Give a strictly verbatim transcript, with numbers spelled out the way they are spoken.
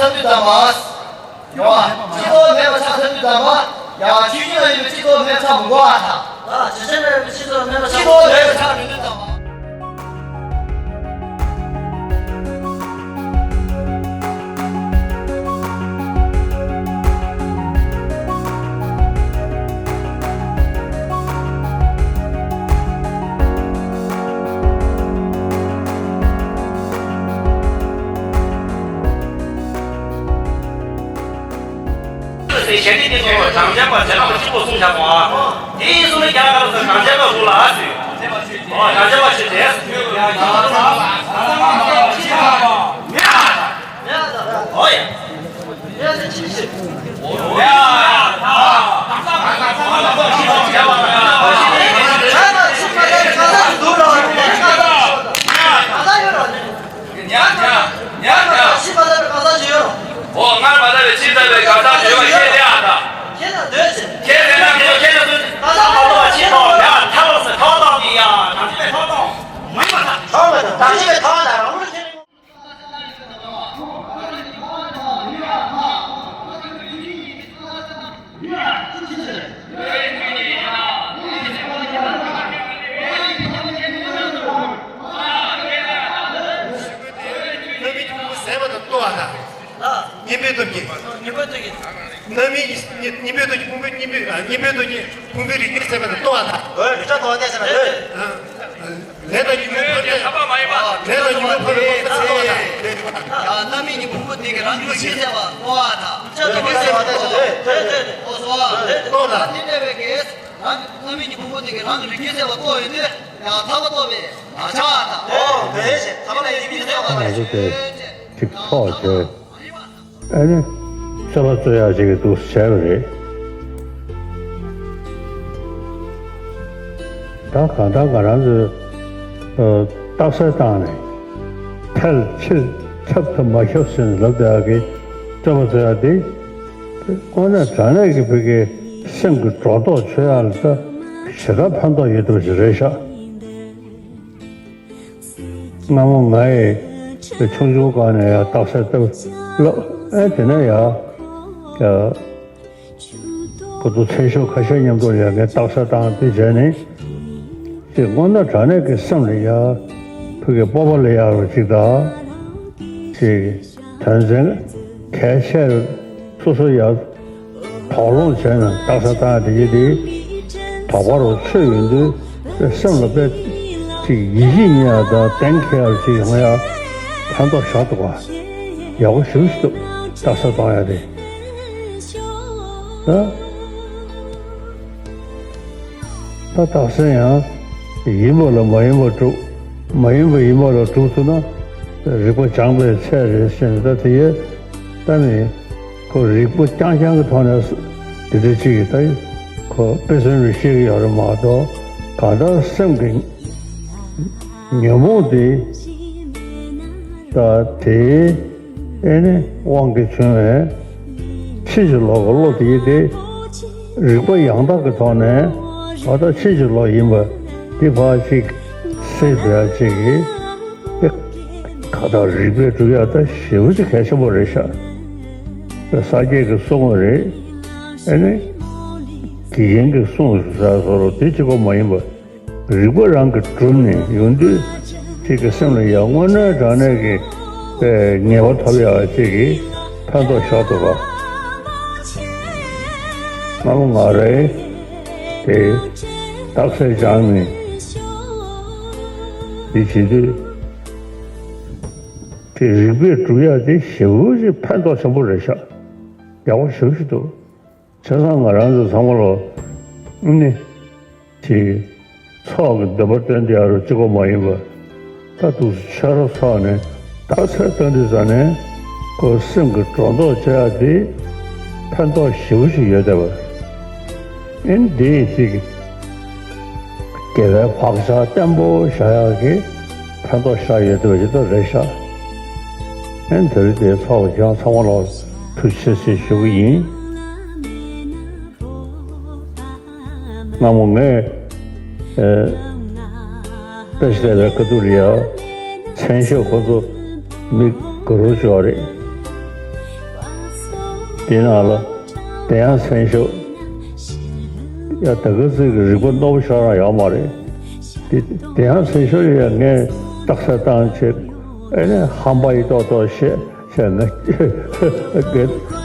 ཚར་དུས་ཙམ་པ། ཡོང་བ། སྤྱི་ཚོགས་མེད་པ་ཆགས་ཚར་དུས་ཙམ་པ། ཡ། ཆོས་བརྒྱུད་ལ་ཡོད་པའི་སྤྱི་ཚོགས་མེད་པ་ཆགས་མི་དགོས་པ་དང་། ཨ། ཆོས་བརྒྱུད་ལ་ཡོད་པའི་སྤྱི་ཚོགས་མེད་པ་ཆགས། སྤྱི་ཚོགས་མེད་པ་ཆགས་འགྲོ་དུས་ཙམ་པ། ཟེར་ཞལ་འདེབས་དེ་ཚོ་གྲངས་ཅན་པ་ཇ་ཁང་པ་གཅིག་པོ་གསུངས་བཞག་གོ། ཨ། དེ་གསུངས་ནས་རྒྱ་གར་ལ་གྲངས་ཅན་པ་ཟེར་ལ་ཟེར། ཨོ། གྲངས་ཅན་པ་ཞིག་རེད། ཨོ་ཡ། ཉ་ཉ་ཉ་ཉ། ཤི་མ་ཐར་པའི་གང་ཟག་ཅིག་ཡོད་རུང་། ཨོ། སྔར་མ་ཐར་པའི་ཕྱིས་ཐར་པའི་གང་ཟག་ཅིག་ཡོད་པ་ཁས་ལེན་ཨ་ད། ཁས་ལེན་འདོད་ཅེས། ཁས་ལེན་ན་ཁྱེད་ཚོ་ཁས་ལེན་ཚུལ། གང་ཟག་མ་ཐར་པ་ཕྱིས་ཐོག་ཡང་ཐར་ལོ་ཟེར་ཐོག་ཐོག་གི་ཡ་གྲངས་ཅན་པའི་ཐོག་ཐོག་མ་ཡིན་པ་དང་། ཐོག་མ་དང་གྲངས་ཅན་པའི་ཐོག་ལ་རང་ལུགས་ཁས་ལེན། ཟས་པ་དང་ལྟོ་བ་དང་། གཉེན་པོའི་སྟོབས་ཀྱིས། གཉེན་པོའི་སྟོབས་ཀྱིས། རྣམ་སྨིན་གྱི་གཉེན་པོའི་སྟོབས་ཀྱིས་ཕུང་པོའི་གཉེན་པོའི། ཨ། གཉེན་པོའི་སྟོབས་ཀྱིས་ཕུང་པོའི་རིགས་ལ་ཟས་པ་དང་ལྟོ་བ་དང་། འོད་རིགས་ལ་ལྟོ་བ་དང་ཟས་པ་དང་། ལས་དང་ཉོན་མོངས་འཕེལ་བའི། ལས་དང་ཉོན་མོངས་འཕེལ་བའི་ལྟོ་བ་དང་། རྣམ་སྨིན་གྱི་ཕུང་པོ་དེ་གིས་རང་གི་རིགས་ལ་ཟས་པ་ལྟོ་བ་དང་། ལྟོ་བ་དང་། ལྟོ་བ་དང་། རང་གི་རྣམ་སྨིན་གྱི་ཕུང་པོ་དེ་གིས་རང་གི་རིགས་ལ་ཟས་པ་ལྟོ་ཡོད་དུས། ཡང་ཐར་པ་ཐོབ་པའི་ངག་བྱང་བ་དང་། ཨོ། དེ་བཞིན་ཐར་པ་ལ་ཡིད་མི་གསལ་བ་དང་། ང་ཚོ་དེ་གཅིག་ཚོགས་བྱས། ཨ་ནི་རྩོད་པ་རྩོད་ཡག་ཅིག་གི་འདུག་བྱས་པ་རེད། ད་གང་ལྟར་ང་རང་ཚོས། ཨ། རྟགས་གསལ་བཏང་ནས་ཕལ་ཆེར་ཁྱབ་ཐུབ་མ་ཁྱབ་ཟེར་ནས་ལབ་བསྡད་ཡག་གི་རྩོད་པ་རྩོད་ཡག་དེ། དངོས་གནས་དྲང་གནས་ཀྱི་བོད་ཀྱི་སེམས་ཀྱི་སྒྲོ་འདོགས་ཆོད་ཡག་ལ་ད་ཞེ་དྲག་ཕན་ཐོགས་ཡོད་འདུག་ཞིག་རེད་ཤག་སྔ་མོ་ང་ཡི་ཆུང་ཆུང་སྒང་ནས་ཡང་རྟགས་གསལ་ལྟ་བུ་ལབ། ཨེ། དེ་ནས་ཡང་ཡང་ཁོ་ཚོ་ཚན་ཞོལ་ཁ་ཤས་མཉམ་དུ་ཡང་ངས་རྟགས་གསལ་བཏང་དེ་བྱས་ནས། ཅིག་དངོས་གནས་དྲང་གནས་ཀྱི་སེམས་ལ་ཡང་ཕ་གི་སྤོབས་པ་སླེབས་ཡག་རོ་ཅིག་དང་། ཅིག་དོན་ཚན་གལ་ཆེ་རུ་སོ་སོ་ཡང་དོགས་སློང་བྱས་ནས་རྟགས་གསལ་བཏང་དེ་ཡིན་དེ། དོགས་པ་རུ་ཚོད་ཡོང་དུས་སེམས་ལ་དཔེ་ཅིག་ཡིད་ཆེས་རྙེད་ཡག་དང་གཏན་འཁེལ་ཡག་ཅིག་ཡོང་ཡག་ཕན་ཐོགས་ཞེ་དྲག་འདུག་ག་ཡག་པོ་ཞེ་པོ་ཞིག་འདུག་རྟགས་གསལ་བཏང་ཡག་དེ། ད་ད་རྟགས་གསལ་ཡང་ཡིན་པ་ལ་མ་ཡིན་པ་སྒྲུབ། མ་ཡིན་པ་ཡིན་པ་ལ་སྒྲུབ་ཐུབ་ན་རིག་པ་སྦྱངས་པའི་ཚད་རེད་ཟེར་ནས། ད་དེ་ཡས་ད་ནི་ཁོ་རིག་པ་རྐྱང་རྐྱང་གི་ཐོག་ནས་དེ་འདྲ་ཅིག་གིས་ད་ཁོ་དཔེ་མཚོན་རེ་བཤད་ཀྱི་ཡོད་རེད་མ་གཏོགས། གང་ལྟར་སེམས་ཀྱི་ཉོན་མོངས་དེ། ད་དེའི་ཨེ་ནི་དབང་གིས་བྱུང་བའི་ཕྱིན་ཅི་ལོག་གི་བློ་དེ་ཡིན་ཏེ། རིག་པ་ཡང་དག་གི་ཐོག་ནས་ཨ་ད་ཕྱིན་ཅི་ལོག་ཡིན་པ་དེ་ཕར་ཅིག་སེལ་ཐུབ་ཡག་ཅིག་གི་ཨེ་ཁ་ཐག་རིག་པས་སྒྲུབ་ཡག་ད་ཞེ་པོ་ཅིག་གལ་ཆེན་པོ་རེད་ཤག་ས་སྐྱའི་གི་གསུང་ངོ་རེད། ཨེ་ནི་དགེ་རྒན་གྱི་གསུང་ཟེར་བཟོ་འདྲ་དེ་གཅིག་པོ་མ་ཡིན་པ། རིག་པ་རང་གིས་གྲུབ་ནས་ཡོང་དུས་ཅིག་གི་སེམས་ལ་ཡང་དངོས་གནས་དྲང་གནས་ཀྱི་ངེས་པ་ཐོབ་ཡག་ཅིག་གི་ཕན་ཐོགས་ཞེ་དྲག་འདུག་ག་སྔ་མོ་ང་རང་དེ་རྟགས་གསལ་སྦྱངས་ནས་དེ་བྱེད་དུས། དེ་རིག་པས་སྒྲུབ་ཡག་དེ་ཞེ་པོ་ཅིག་ཕན་ཐོགས་ཆེན་པོ་རེད་ཤག་ཡག་པོ་ཞེ་པོ་ཞིག་འདུག་བྱས་ཙང་ང་རང་ཚོ་ཚང་མ་ལོ་ནི་དེ་ཚོགས་ཀྱི་འདོད་པ་བཏོན་ཏེ་ཡ་རུ་གཅིག་པོ་མ་ཡིན་པ། ད་འདུག་སེ་ཆོས་ར་ཚོགས་ནས་རྟགས་གསལ་བཏོན་དུས་ཙ་ནས་ཁོ་སེམས་ཀྱི་སྒྲོ་འདོགས་གཅོད་ཡ་དེ་ཕན་ཐོགས་ཞེ་པོ་ཞིག་ཡོད་བསྡད་པ། ཨེ་འདི་ཡིན་ཞིག་དགེ་བའི་བག་ཆགས་བརྟན་པོ་བཞག་ཡག་གི་ཕན་ཐོགས་ཞེ་དྲག་ཡོད་བསྡད་པ་ཞིག་ད་རེད་ཤག་ཨེ་འདི་རེད་དེ་ཚོགས་པ་ཁྱེད་རང་ཚང་མ་ལ་ཐུགས་རྗེ་ཆེ་ཞེས་ཞུ་གི་ཡིན། སྔ་མོ་ངས་ཨེ་བཀྲ་ཤིས་ལྷ་དང་ཁ་ཐུག་ལ་ཡ་མཚན་ཤོག་ཁོ་ཚོ་མི་དགའ་རབ་བྱུང་བ་རེད། དེ་ནང་ལ་དེ་ཡང་མཚན་ཤོག་ཡ་ད་ག་ཚོད་ཀྱི་རིག་པ་རྣོ་པོ་ཤོར་ཡ་ཡོད་མ་རེད། དེ་དེ་ཡང་མཚན་ཤོག་ལ་ཡ་ངས་རྟགས་གསལ་བཏང་བྱས་ཨེ་ནས་ཧམ་པ་ཡི་ཏོག་ཏོག་བཤད་བྱས་ང་དགེ་